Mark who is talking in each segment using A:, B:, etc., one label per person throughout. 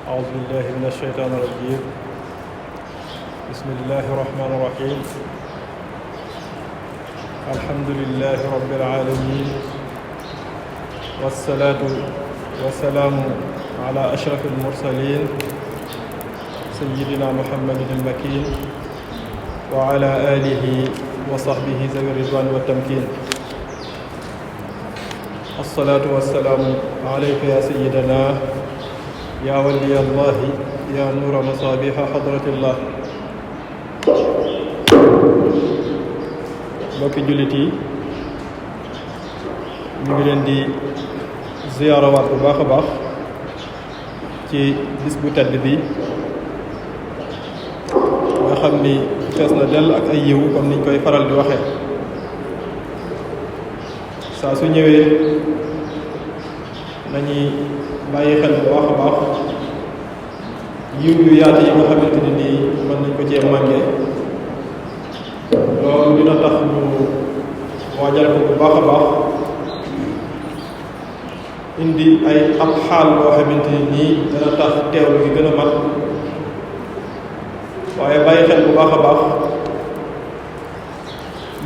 A: أعوذ بالله من الشيطان الرجيم بسم الله الرحمن الرحيم الحمد لله رب العالمين والصلاة والسلام على أشرف المرسلين سيدنا محمد المكين وعلى آله وصحبه ذوي الرضوان والتمكين الصلاة والسلام عليك يا سيدنا يا ولي الله يا نور مصابيح حضرة الله mbokki jullit yi ñu ngi leen di ziyaarawaat bu baax a baax ci bis bu tedd bi nga xam ni fees na dell ak ay yiw comme niñ koy faral di waxee saa su ñëwee nañuy bàyyi xel bu baax a baax yiw yu yaatu yi nga xamante ni nii mën nañ ko cee mànge loolu dina tax ñu waajal ko bu baax a baax indi ay ab xaal boo xamante ni nii dana tax teewlu gi gën a mat waaye bàyyi xel bu baax a baax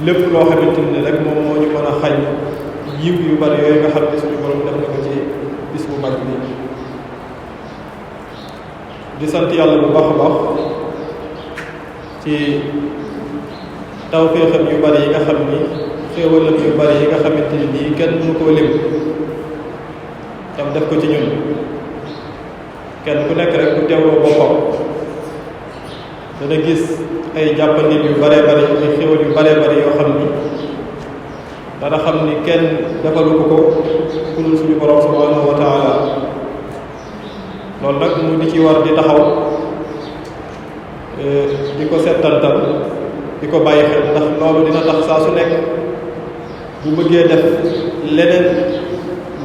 A: lépp loo xamante ni rek moom moo ñu mën a xañ yiw yu bari yooyu nga xam ne suñu borom def na ko ci bis bu mag bi di sant yàlla bu baax a baax ci tawfeexam yu bari yi nga xam ni xéewalam yu bari yi nga xamante ni nii kenn mënu koo lim tam def ko ci ñun kenn ku nekk rek bu teewloo boppam dana gis ay jàppandit yu baree bari ay xéewal yu baree bari yoo xam ni dana xam ni kenn defalu ko ku dul suñu borom subhanahu wa taala loolu nag mu di ci war di taxaw di ko settantal di ko bàyyi xel ndax loolu dina tax saa su nekk bu bëggee def leneen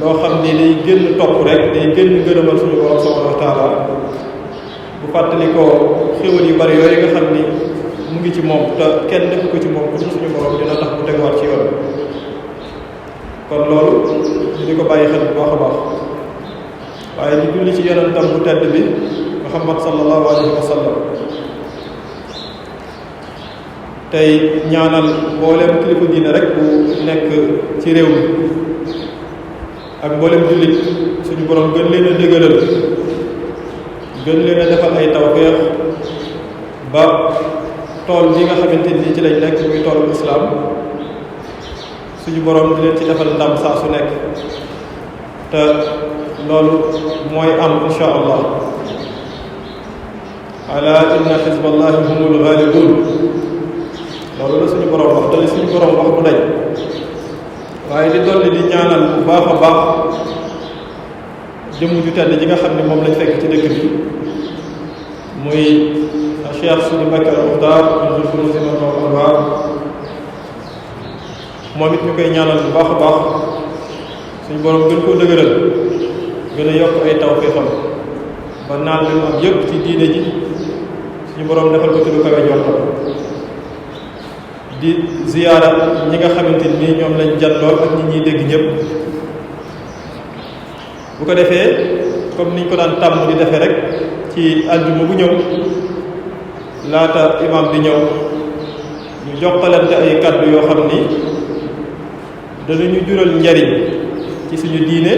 A: loo xam ni day génn topp rek day génn gërëmal suñu borom subhanahu wa taala bu fàttali ko xéwal yu bari yooyu nga xam ni mu ngi ci moom te kenn def ko ci moom ku dul suñu borom dina tax bu teguwaat ci yoon kon loolu di ko bàyyi xel bu baax a baax waaye di julli ci yonentam bu tedd bi Muhammad sallallahu alayhi wa sallam tey ñaanal mboolem kilifa diine rek bu nekk ci réew mi ak mboolem jullit suñu borom gën leen a dëgëral gën leen a defal ay tawfeex ba tool bi nga xamante ni ci lañ nekk muy toolu islam suñu borom di leen ci defal ndam saa su nekk te loolu mooy am insha allah ala inna xizballahi humul ghalibun loolu la suñu borom wax te li suñu borom wax bu dañ waaye di dolli di ñaanal bu baax a baax jëmm ju tedd ji nga xam ne moom lañ fekk ci dëkk bi muy Cheikh Sidi Bakar Muxtaar moom it ñu koy ñaanal bu baax a baax suñu borom gën koo dëgëral gën a yokk ay tawfeexam ba naan li mu am yëpp ci diine ji suñu borom defal ko ci lu kawe njortam di ziyaara ñi nga xamante ni ñoom lañ jàllool ak ñi ñuy dégg ñëpp bu ko defee comme niñ ko daan tàmm di defee rek ci àjjuma bu ñëw laata imam di ñëw ñu jokkalante ay kàddu yoo xam ni danañu jural njariñ ci suñu diine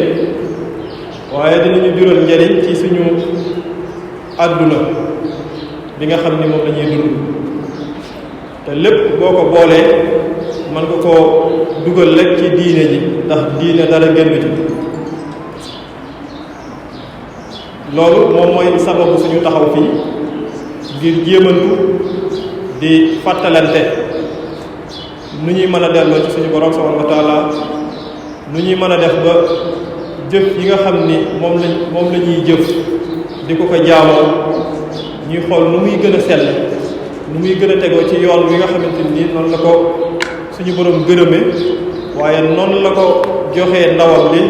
A: waaye dinañu jural njariñ ci suñu àdduna bi nga xam ni moom lañuy dund te lépp boo ko boolee mën nga koo dugal rek ci diine ji ndax diine dara génn ci loolu moom mooy sababu suñu taxaw fii ngir jéemantu di fàttalante nu ñuy mën a delloo ci suñu borom subhanahu wa taala nu ñuy mën a def ba jëf yi nga xam ni moom la ñuy jëf di ko ko jaamoo ñuy xool nu muy gën a sell nu muy gën a tegoo ci yoon wi nga xamante ni noonu la ko suñu borom gërëme waaye noonu la ko joxee ndawam li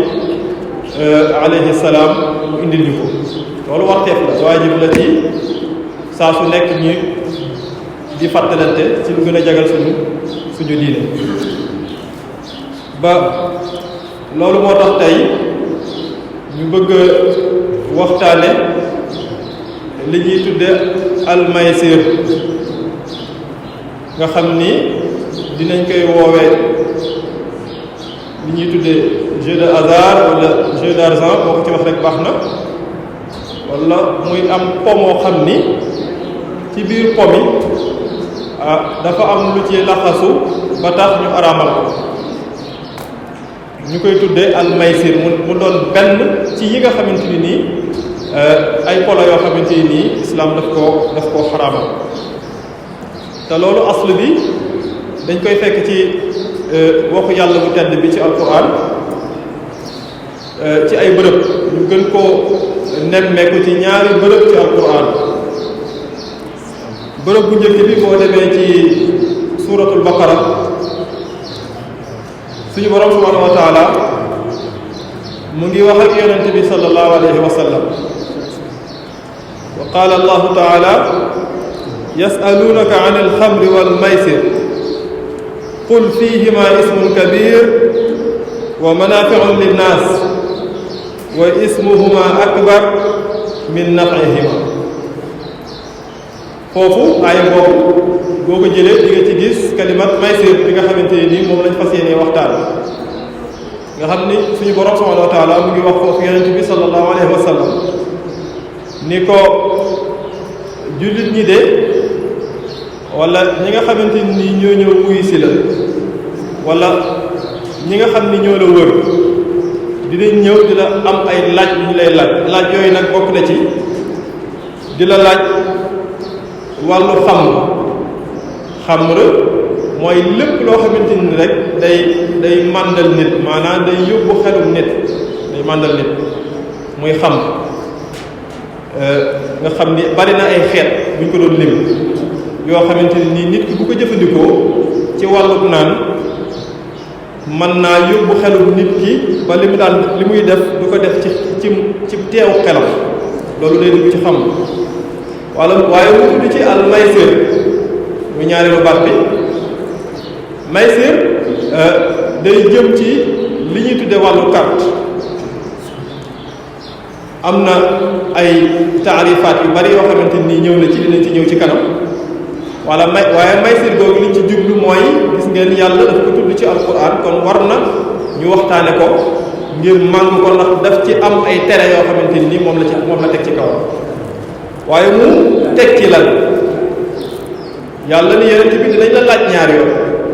A: alayhi salaam mu indil ñu ko loolu warteef la waajib la ci saa su nekk ñu di fàttalante ci lu gën a jagal suñu diine ba loolu moo tax tey ñu bëgg waxtaane li ñuy tudde almaysir nga xam ni dinañ koy woowee li ñuy tudde jeu de hasard wala jeu d'argent boo ko ci wax rek baax na wala muy am po moo xam ni ci biir po mi dafa am lu ci laxasu ba tax ñu araamal ko ñu koy tuddee almaysir mu doon benn ci yi nga xamante ni nii ay polo yoo xamante ni nii islam daf koo xaraamal te loolu asl bi dañ koy fekk ci waxu yàlla bu tedd bi ci alquran ci ay bërëb ñu gën koo nemmeeku ci ñaari bërëb ci alquran bërëb bu njëkk bi boo demee ci suuratul baqara suñu borom subhanahu wa taala mu ngi wax ak yonente bi sallallahu alayhi wa sallam wa qaala allahu taala yasalunaka an alxamri walmaysir qul fihima ismun kabir wa manafiu linnas wa ismuhuma akbar min nafihima foofu aaya boobu boo ko jëlee di nga ci gis kalimat maysir bi nga xamante ne nii moom lañ fas yéenee waxtaan nga xam ni suñu borom subhanahu wa taala mu ngi wax foofu yonente bi sallallahu alayhi wa sallam ni ko jullit ñi de wala ñi nga xamante ni ñoo ñëw wuyu si la wala ñi nga xam ni ñoo la wër dinañ ñëw di la am ay laaj yu ñu lay laaj yooyu nag bokk na ci di la laaj wàllu xamr mooy lépp loo xamante ni rek day màndal nit maanaam day yóbbu xelum nit day màndal nit muy xam nga xam ni bari na ay xeet buñ ko doon lim yoo xamante ni nit ki bu ko jëfandikoo ci wàllu naan mën naa yóbbu xelum nit ki ba li muy def du ko def ci teew xelam loolu day dugg ci xam waaye mu tudd ci al maysir mu ñaareelu baat bi maysir day jëm ci li ñuy tudde wàllu carte am na ay taarifaat yu bari yoo xamante ni ñëw na ci dinañ ci ñëw ci kanam waaye maysir googu liñ ci jublu mooy gis ngeen yàlla daf ko tudd ci alquran kon war na ñu waxtaane ko ngir màng ko ndax daf ci am ay tere yoo xamante ni moom la teg ci kaw waaye mu teg ci lan yàlla ni yonent bi dinañ la laaj ñaar yoon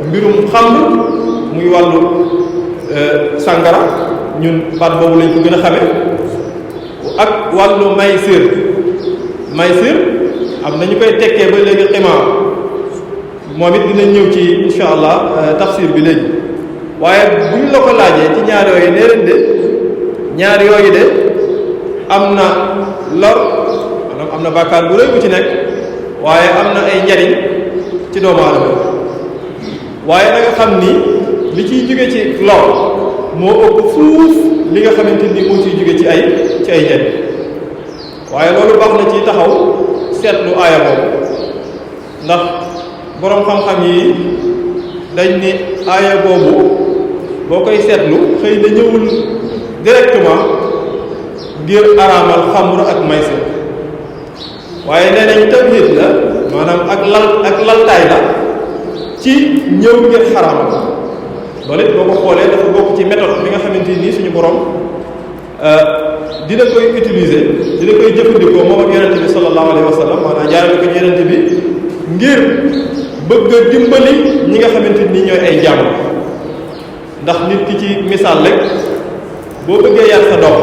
A: mbirum xamr muy wàllu sàngara ñun baat boobu lañ ko gën a xame ak wàllu maysir am na ñu koy tekkee ba léegi ximaar moom it dinañ ñëw ci insha allah tafsir bi léegi waaye bu ñu la ko laajee ci ñaar yooyu nee leen de ñaar yooyu de am na lor am na bàkkaar bu rëy bu ci nekk waaye am na ay njariñ ci doomu aadama waaye na nga xam ni li ciy jóge ci lor moo ëpp fuuf li nga xamante ni moo ciy jóge ci ay njariñ waaye loolu baax na ci taxaw seetlu aaya boobu ndax boroom xam-xam yi dañ ni aaya boobu boo koy seetlu xëy na ñëwul directement ngir araamal xamr ak maysir waaye nee nañ tamhid la maanaam ak laltaay la ci ñëw ngir xaraamal loolu it boo ko xoolee dafa bokk ci méthode bi nga xamante ni suñu borom dina koy utiliser dina koy jëfandikoo moom ak yonente bi sallallahu alayhi wa sallam maanaam jaarale ko yonente bi ngir bëgg a dimbali ñi nga xamante ni ñooy ay jàmm ndax nit ki ci misaal rek boo bëggee yar sa doom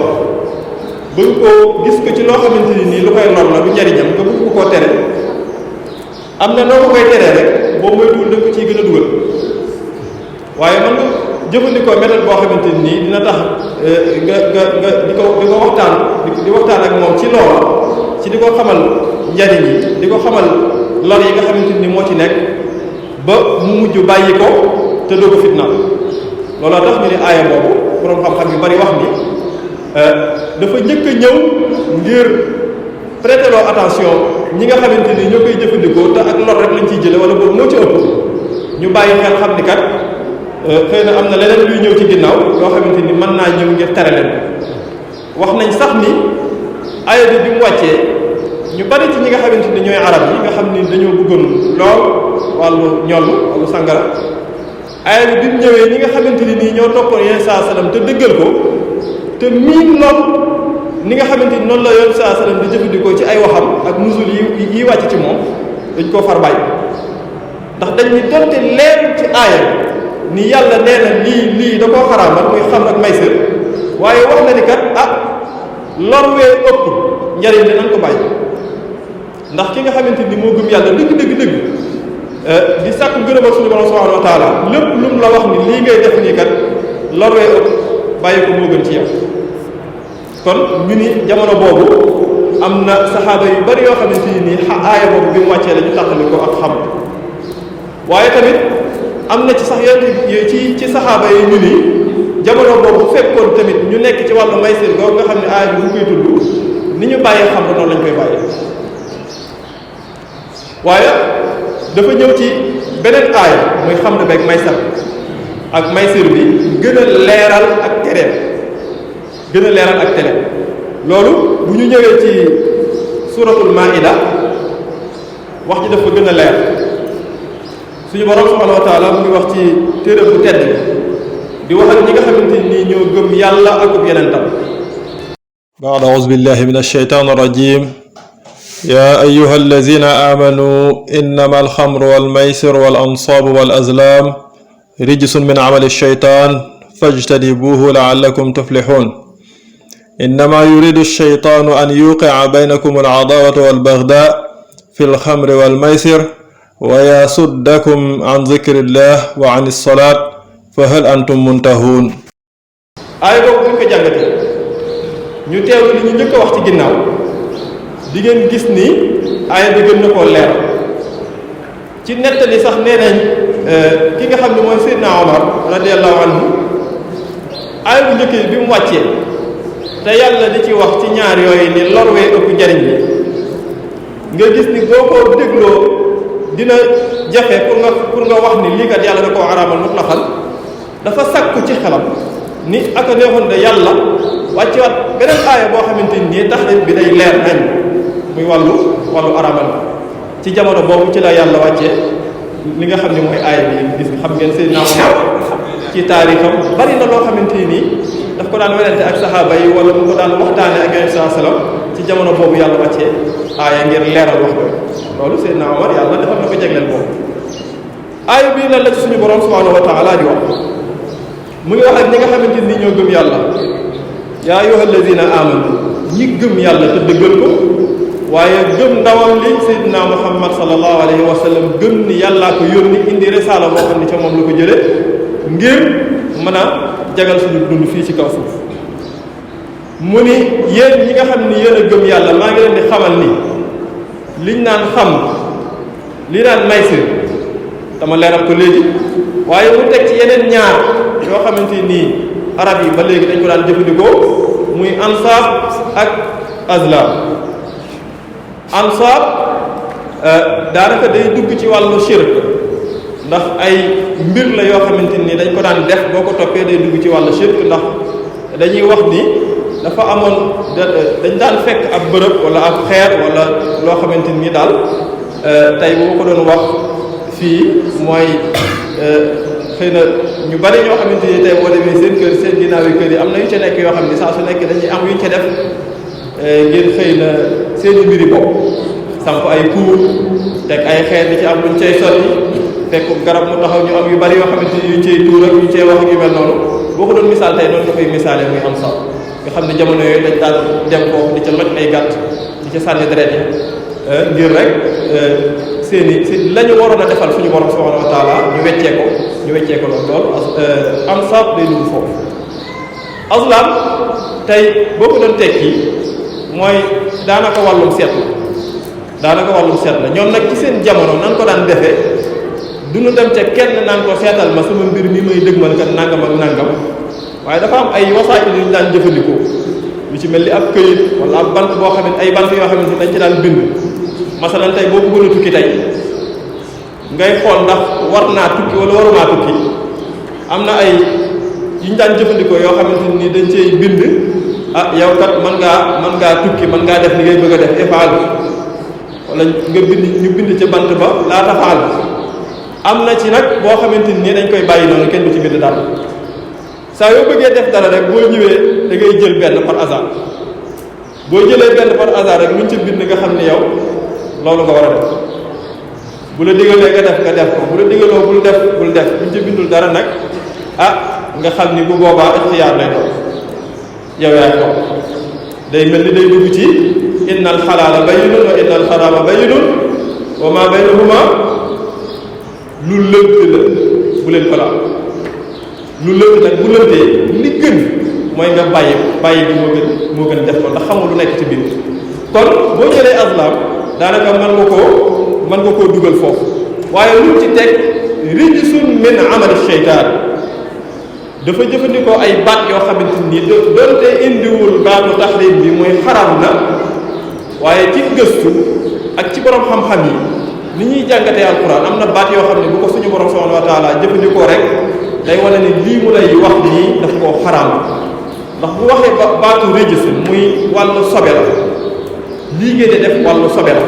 A: bëgg koo gis ko ci loo xamante ni nii lu koy lor la du njariñam nga bëgg ko koo tere am na noo ko koy teree rek boo moytuwul da nga ko ciy gën a dugal waaye man nga jëfandikoo méthode boo xamante ni nii dina tax nga di ko waxtaan ak moom ci loola ci di ko xamal njariñ yi di ko xamal lor yi nga xamante ni moo ci nekk ba mu mujj bàyyi ko te doo ko fitnaal looloo tax ñu ne aaya boobu boroom xam-xam yu bari wax ni dafa njëkk a ñëw ngir prêter loo attention ñi nga xamante ni ñoo koy jëfandikoo te ak lor rek lañ ciy jële wala boobu moo ci ëpp ñu bàyyi xel xam ni kat xëy na am na leneen luy ñëw ci ginnaaw yoo xamante ni mën naa ñëw ngir tere leen wax nañ sax ni aaya bi mu wàccee ñu bari ci ñi nga xamante ni ñooy arab yi nga xam ni dañoo bëggoon lool wàllu ñollu wàllu sàngara aaya bi mu ñëwee ñi nga xamante ni nii ñoo toppoon yenn saa salaam te dëggal ko te miin lool ni nga xamante ni noonu la yoon saa salaam di jëfandikoo ci ay waxam ak nusul yi wàcc ci moom dañ koo far bàyyi ndax dañ ni donte leer ci aaya ni yàlla nee na lii da koo xaraamal muy xam ak maysir waaye wax na ni kat lor wee ëpp njariñ li nañ ko bàyyi ndax ki nga xamante ni moo gëm yàlla dëgg di sàkku ngërëmal suñu borom subhanahu wa taala lépp lu mu la wax ni lii ngay def nii kat lor wee ëpp bàyyi ko moo gën ci yow. kon ñu ni jamono boobu am na saxaaba yu bari yoo xamante ni aaya boobu bi mu wàccee la ñu tàqali ko ak xam waaye tamit am na ci sax yenn ci saxaaba yi ñu ni jamono boobu fekkoon tamit ñu nekk ci wàllu maysir googu nga xam ne aaya bi bu koy tudd ni ñu bàyyee xam noonu lañ koy bàyyee waaye dafa ñëw ci beneen aaya muy xam ne beeg maysar ak maysir bi gën a leeral ak tereem loolu bu ñu ñëwee ci suratul maida wax ji dafa gën a leer suñu borom subhanahu wa taala mu ngi wax ci téere bu tedd di wax ak ñi nga xamante ni ñoo gëm yàlla ak yenentam
B: بعد أعوذ بالله من الشيطان الرجيم يا أيها الذين آمنوا إنما الخمر والميسر والأنصاب والأزلام رجس من عمل الشيطان فاجتنبوه لعلكم تفلحون إنما يريد الشيطان أن يوقع بينكم العداوة والبغضاء في الخمر والميسر ويصدكم عن ذكر الله وعن الصلاة فهل أنتم منتهون
A: aaya boobu bu ñu ko jàngatee ñu teewlu li ñu njëkk a wax ci ginnaaw di ngeen gis ni aaya bi gën na koo leer ci nettali sax nee nañ ki nga xam ne mooy Seydina Omar radiyallahu anhu aaya bu njëkk bi mu wàccee te yàlla di ci wax ci ñaar yooyu ni lor wee ëpp njariñ bi nga gis ni boo ko dégloo dina jafe pour nga wax ni lii kat yàlla da koo araamal mutlaqan dafa sàkku ci xelam ni aka neexoon de yàlla wàccewaat beneen aaya boo xamante ni taxrij bi day leer nañ muy wàllu araamal ci jamono boobu ci la yàlla wàccee li nga xam ne mooy aaya bi gis xam ngeen Seydina Omar ci taarixam bari na loo xamante nii daf ko daan werante ak saxaaba yi wala mu ko daan waxtaane ak Yonent sallallahu alayhi wasallam ci jamono boobu yàlla wàccee aaya ngir leeral wax loolu Seydina Omar yàlla defal na ko jegleel boobu aaya bii lan la ci suñu borom subhanahu wa taala di wax mu ngi wax ak ñi nga xamante ni ñoo gëm yàlla yaa ayyuhal lazina amanu ñi gëm yàlla te dëggal ko waaye gëm ndawam li Seydina Muhammad sallallahu alayhi wa sallam gëm ni yàllaa ko yónni indi risaala boo xam ne ca moom la ko jële ngir mën a jagal suñu dund fii ci kaw suuf mu ni yéen ñi nga xam ni yéen a gëm yàlla maa ngi leen di xamal ni liñ naan xam li naan maysir dama leeral ko léegi waaye mu teg ci yeneen ñaar yoo xamante nii arab yi ba léegi dañ ko daan jëfandikoo muy ansaab ak azlam ansaab daanaka day dugg ci wàllu shirk ndax ay mbir la yoo xamante ni dañ ko daan def boo ko toppee day dugg ci wàllu shirk ndax dañuy wax ni dafa amoon dañ daan fekk ab bërëb wala ab xeer wala loo xamante ni daal tey bu ma ko doon wax fii mooy xëy na ñu bari ñoo xamante ni tey boo demee seen kër seen ginnaaw yi kër yi am na yu ca nekk yoo xam ne saa su nekk dañuy am yu ñu ca def ngir xëy na seeni mbiri bopp samp ay kuur teg ay xeer di ci am luñ cay sotti fekk garab mu taxaw ñu am yu bari yoo xamante ni yu cay tuur ak yu cay wax ak yu mel noonu boo ko doon misaal tey noonu nga koy misaale muy am sax nga xam ne jamono yooyu dañ daan dem foofu di ca loj ay gàtt di ca sànni deret yi ngir rek seeni la ñu waroon a defal suñu borom subhanahu wa taala ñu weccee ko loolu am saab day dugg foofu aslam tey boo ko doon tekki mooy daanaka wàllum seet la ñoom nag ci seen jamono nan ko daan defee du ñu dem ca kenn naan ko seetal ma sama mbir mi may dëgmal kat nangam ak nangam waaye dafa am ay wasaayil yu ñu daan jëfandikoo lu ci mel ni ab këyit wala ab bant boo xam ne ay bant yoo xam ne dañ ci daan bind masalan tey boo bëggoon a tukki tey ngay xool ndax war naa tukki wala warumaa tukki am na ay yu ñu daan jëfandikoo yoo xamante ni dañ cey bind yow kat mën ngaa tukki mën ngaa def li ngay bëgg a def ifaal wala nga bind ñu bind ca bant ba laa tafaal. am na ci nag boo xamante ni dañ koy bàyyi noonu kenn du ci bind dara saa yoo bëggee def dara rek boo ñëwee da ngay jël benn par hasard boo jëlee benn par hasard rek luñ ci bind nga xam ne yow loolu nga war a def bu la digalee nga def ko bu la digaloo bul def buñ ci bindul dara nag nga xam ni bu boobaa ixtiyaar lay doon yow yaay ko day mel ni day dugg ci innal xalaala bayyinun wa innal xaraama bayyinun wa ma baynahuma lu lënt la bu leen balaa lu lënt nag bu lëntee li gën mooy nga bàyyi bi moo gën def ko ndax xamul lu nekk ci biir kon boo jëlee azlam daanaka mën nga koo dugal foofu waaye lu ci teg rijsun min amali sheytaan dafa jëfandikoo ay baat yoo xamante ni doonte indiwul baatu tahrim bi mooy xaram na waaye ci gëstu ak ci borom xam-xam yi ni ñuy jàngatee alquran am na baat yoo xam ne bu ko suñu borom subhanahu wa taala jëfandikoo rek day wane ni lii mu lay wax nii daf koo xaraam ndax bu waxee baatu rijs muy wàllu sobe la lii ngeen di def wàllu sobe la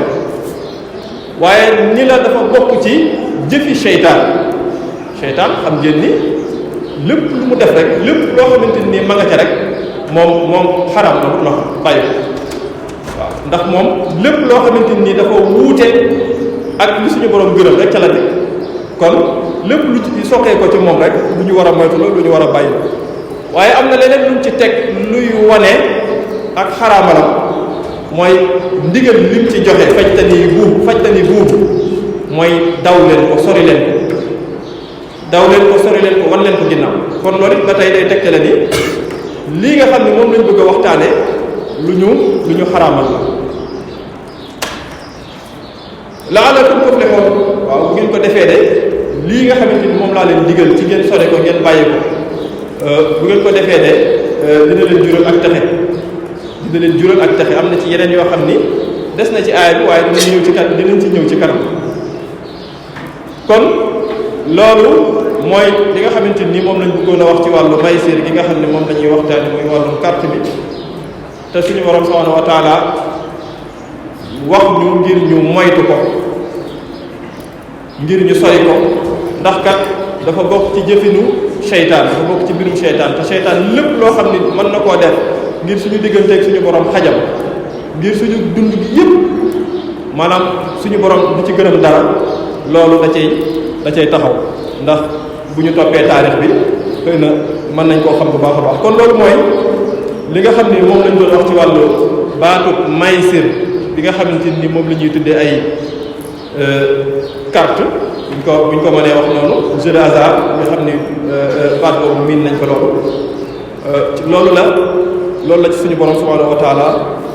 A: waaye ni la dafa bokk ci jëfi seytaan xam ngeen ni lépp lu mu def rek lépp loo xamante ni ma nga ca rek moom xaraam na lu loxo bàyyi waaw ndax moom lépp loo xamante ni dafa wuute ak li suñu borom gërëm rek ca la nekk kon lépp lu ci soqee ko ci moom rek lu ñu war a moytu la lu ñu war a bàyyi waaye am na leneen luñ ci teg luy wane ak xaraamalam mooy ndigal lim ci joxe fajtani buubu mooy daw leen ko sori leen ko sori leen ko wan leen ko ginnaaw kon loolu it ba tey day tegtale ni lii nga xam ne moom lañ bëgg a waxtaane lu ñu xaraamal la la'allakum tuflihun waaw bu ngeen ko defee de lii nga xamante ni moom laa leen digal ci ngeen sore ko ngeen bàyyi ko bu ngeen ko defee de dina leen jural ak texe am na ci yeneen yoo xam ni des na ci aaya bi waaye dinañ ci ñëw ci kanam kon loolu mooy li nga xamante ni moom lañ bëggoon a wax ci wàllu maysir gi nga xam ne moom lañuy waxtaani muy wàllum carte bi te suñu borom subhanahu wa taala wax ñu ngir ñu moytu ko ngir ñu sori ko ndax kat dafa bokk ci jëfinu seytaan dafa bokk ci mbirum seytaan te seytaan lépp loo xam ni mën na koo def ngir suñu digganteeg suñu borom xajam ngir suñu dund gi yëpp maanaam suñu borom du ci gërëm dara loolu da cay taxaw ndax bu ñu toppee taarix bi xëy na mën nañ koo xam bu baax a baax kon loolu mooy li nga xam ni moom lañ doon wax ci wàllu baatu maysir bi nga xamante ni moom la ñuy tuddee ay carte buñ ko mënee wax noonu jeu de hasard nga xam ni baat boobu miin nañ ko loolu la ci suñu borom subhanahu wa taala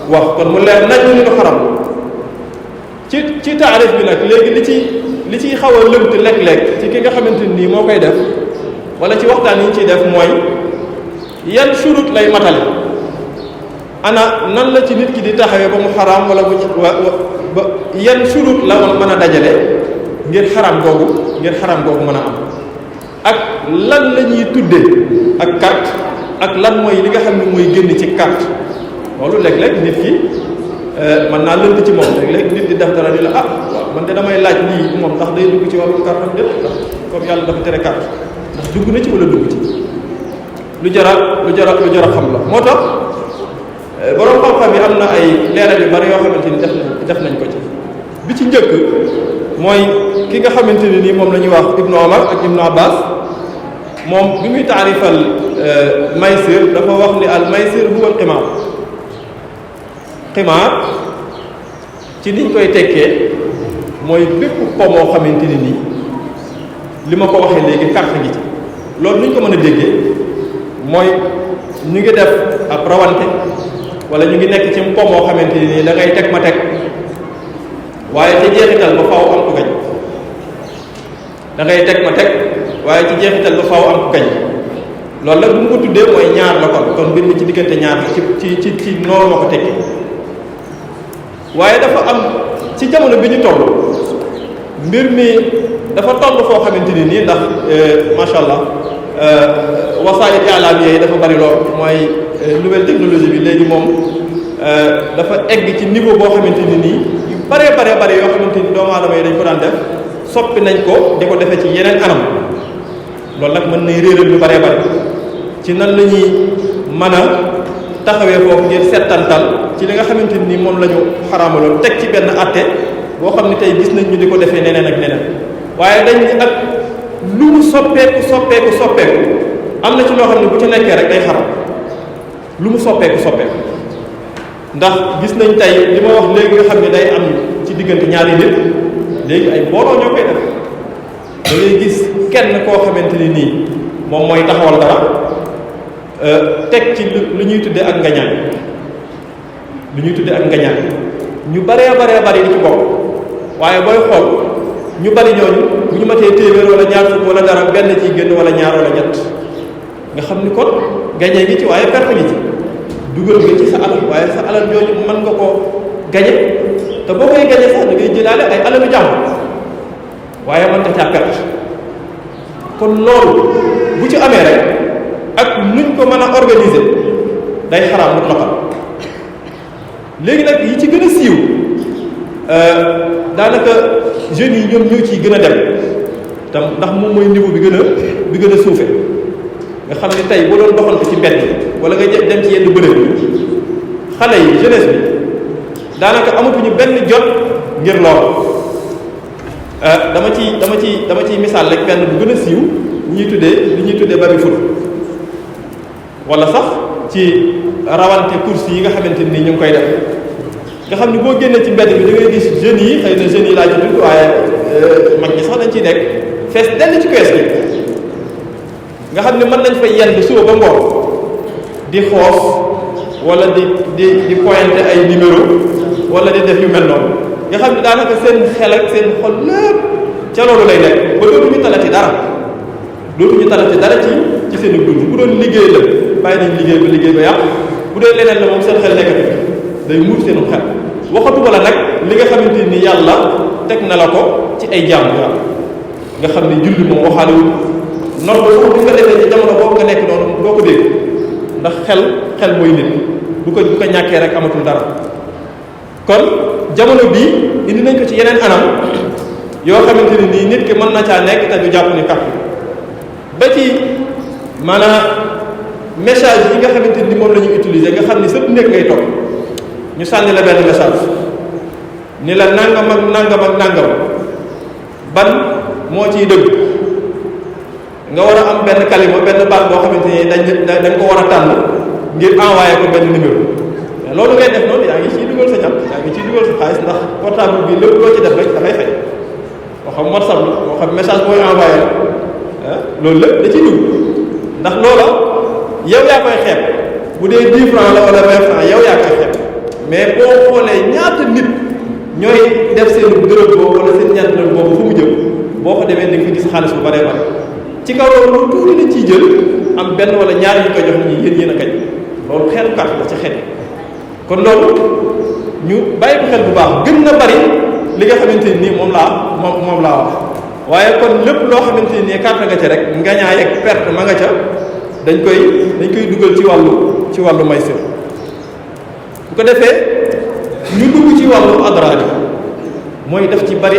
A: wax kon mu leer nañ ñu ko xaram ci taarif bi nag léegi li ciy xaw a lënt lekk-lekk ci ki nga xamante nii moo koy def wala ci waxtaan yi ñu ciy def mooy yan shurut lay matale ana nan la ci nit ki di taxawee ba mu xaraam wala ba yan shurut la mën a dajale ngir xaraam googu mën a am ak lan la ñuy tuddee ak carte ak lan mooy li nga xam ne mooy génn ci carte loolu léeg-léeg nit ki mën naa lënd ci moom léeg-léeg nit di def dara di la waaw man de damay laaj lii moom ndax day dugg ci wàllu carte am déet ndax comme yàlla dafa tere carte ndax dugg na ci wala dugg ci lu jara xam la moo tax borom xam-xam yi am na ay leeral yu bari yoo xamante ni def nañ ko ci bi ci njëkk mooy ki nga xamante ni nii moom la ñuy wax Ibnu Omar ak Ibnu Abbas moom bi muy taarifal maysir dafa wax ni al maysir huwa al ximaar ci niñ koy tekkee mooy bépp po moo xamante ni nii li ma ko waxee léegi carte gi ci loolu nuñ ko mën a déggee mooy ñu ngi def ab rawante wala ñu ngi nekk ci po moo xamante ni nii da ngay teg ma teg waaye ci jeexital ba faaw am ko gañ da ngay teg ma teg waaye ci jeexital ba faaw am ko gañ loolu nag bu mu ko tuddee mooy ñaar la kon mbir mi ci diggante ñaar la ci noonu ma ko tekki waaye dafa am ci jamono bi ñu toll mbir mi dafa toll foo xamante ni nii ndax macha allah wasaayil i'laamiyya yi dafa bari lool mooy nouvelle technologie bi léegi moom dafa egg ci niveau boo xamante ni nii yu bare yoo xamante ni doomu aadama yi dañ ko daan def soppi nañ ko di ko defee ci yeneen anam loolu nag mën nay réeral lu bare ci nan la ñuy mën a taxawee foofu ngir settantal ci li nga xamante ni moom la ñu xaraamaloon teg ci benn atte boo xam ne tey gis nañ ñu di ko defee neneen ak neneen waaye dañ ni ak lu mu soppeeku am na ci loo xam ne bu ci nekkee rek day xaram lu mu soppeeku ndax gis nañ tey li ma wax léegi nga xam ne day am ci diggante ñaari nit léegi ay mbooloo ñoo koy def da ngay gis kenn koo xamante ni nii moom mooy taxawal dara teg ci lu ñuy tudde ak ngañaan ñu baree di ci bokk waaye booy xool ñu bari ñooñu bu ñu matee téeméer wala ñaar fukk wala dara benn ciy génn wala ñaar wala ñett nga xam ni kon gañe ngi ci waaye perte ngi ci dugal nga ci sa alal waaye sa alal jooju mën nga koo gañe te boo koy gañe sax da ngay jëlaale ay alalu jàmm waaye mën nga caa perte kon loolu bu ci amee rek ak nuñ ko mën a organiser day xaraam mutlaqan léegi nag yi ci gën a siiw daanaka jeunes yi ñoom ñoo ciy gën a dem tam ndax moom mooy niveau bi gën a suufe nga xam ne tey boo doon doxantu ci mbedd wala nga dem ci yenn bërëb xale yi jeunesse bi daanaka amatuñu benn jot ngir lool dama ci misaal rek benn bu gën a siiw li ñuy tuddee baby foot wala sax ci rawante course yi nga xamante ni ñu ngi koy def nga xam ni boo génnee ci mbedd bi da ngay gis jeunes yi xëy na jeunes yi laa ci tudd waaye mag ñi sax dañ ciy nekk fees dell ci kees gi nga xam ne mën nañ fay yenn suba ba ngoon di xoos wala di pointé ay numéro wala di def yu mel noonu nga xam ne daanaka seen xel ak seen xol lépp ca loolu lay nekk ba dootuñu talati dara ci seen dund bu doon liggéey la bàyyi nañ liggéey ba yàqu bu dee leneen la moom seen xel nekkati day muur seenu xel waxatu wala nag li nga xamante ni yàlla teg na la ko ci ay jàmm yàlla nga xam ne julli moom waxaale wu noonu ba sax bu nga defee ci jamono boobu nga nekk noonu doo ko dégg ndax xel mooy nit bu ko ñàkkee rek amatul dara kon jamono bii indi nañ ko ci yeneen anam yoo xamante ni nii nit ki mën na caa nekk te du jàpp ni kàpp ba ci maanaam message yi nga xamante ni moom la ñu utiliser nga xam ni sëpp nekk ngay toog ñu sànni la benn message ni la nangam ak nangam ban moo ciy dëgg nga war a am benn kalima benn baat boo xamante ni dañ ko war a tànn ngir envoyé ko benn numéro mais loolu ngay def noonu yaa ngi ciy dugal sa ñàkk yaa ngi ciy dugal sa xaalis ndax portable bi lépp loo ci def rek dafay fay moo xam WhatsApp la moo xam message booy envoyé la loolu lépp da ciy dugg ndax loola yow yaa koy xeeb bu dee 10 francs la wala 20 francs yow yaa koy xeeb mais boo xoolee ñaata nit ñooy def seen dërëm boobu wala seen ñaata dërëm boobu fu mu jëm boo ko demee di nga fi gis xaalis bu bare ci kaw loolu tuuti la ciy jël am benn wala ñaar ñu koy jox ni yéen a gañ loolu xeetu carte la ci xeet kon loolu ñu bàyyi ko xel bu baax gën na bari li nga xamante ni moom laa wax waaye kon lépp loo xamante ni carte nga ca rek ngañaay ak perte ma nga ca dañ koy dugal ci wàllu maysir bu ko defee ñu dugg ci wàllu adraaj mooy def ci bari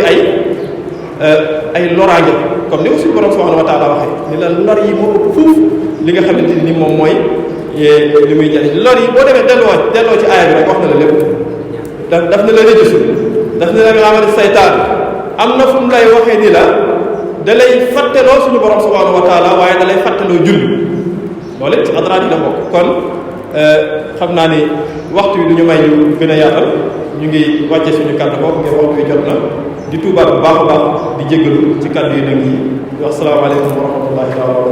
A: ay loraange comme ni ko suñu borom subhanahu wa taala waxee ni la lor yi moo ëpp fuuf li nga xamante ni moom mooy li muy jariñ lor yi boo demee delloo ci aaya bi rek wax na la lépp daf na la rëjësul daf na la nga xamante saytaan am na fu mu lay waxee ni la da lay fàtteloo suñu borom subhanahu wa taala waaye da lay fàtteloo julli loolu it ci adraaj yi la bokk kon xam naa ni waxtu wi du ñu may ñu gën a yaatal ñu ngi wàcce suñu kàddu bopp ngir waxtu wi jot na di tuubaat bu baax a baax di jéggalu ci kàddu yi nag yi wax salaamaaleykum wa rahmatullahi wa barakatu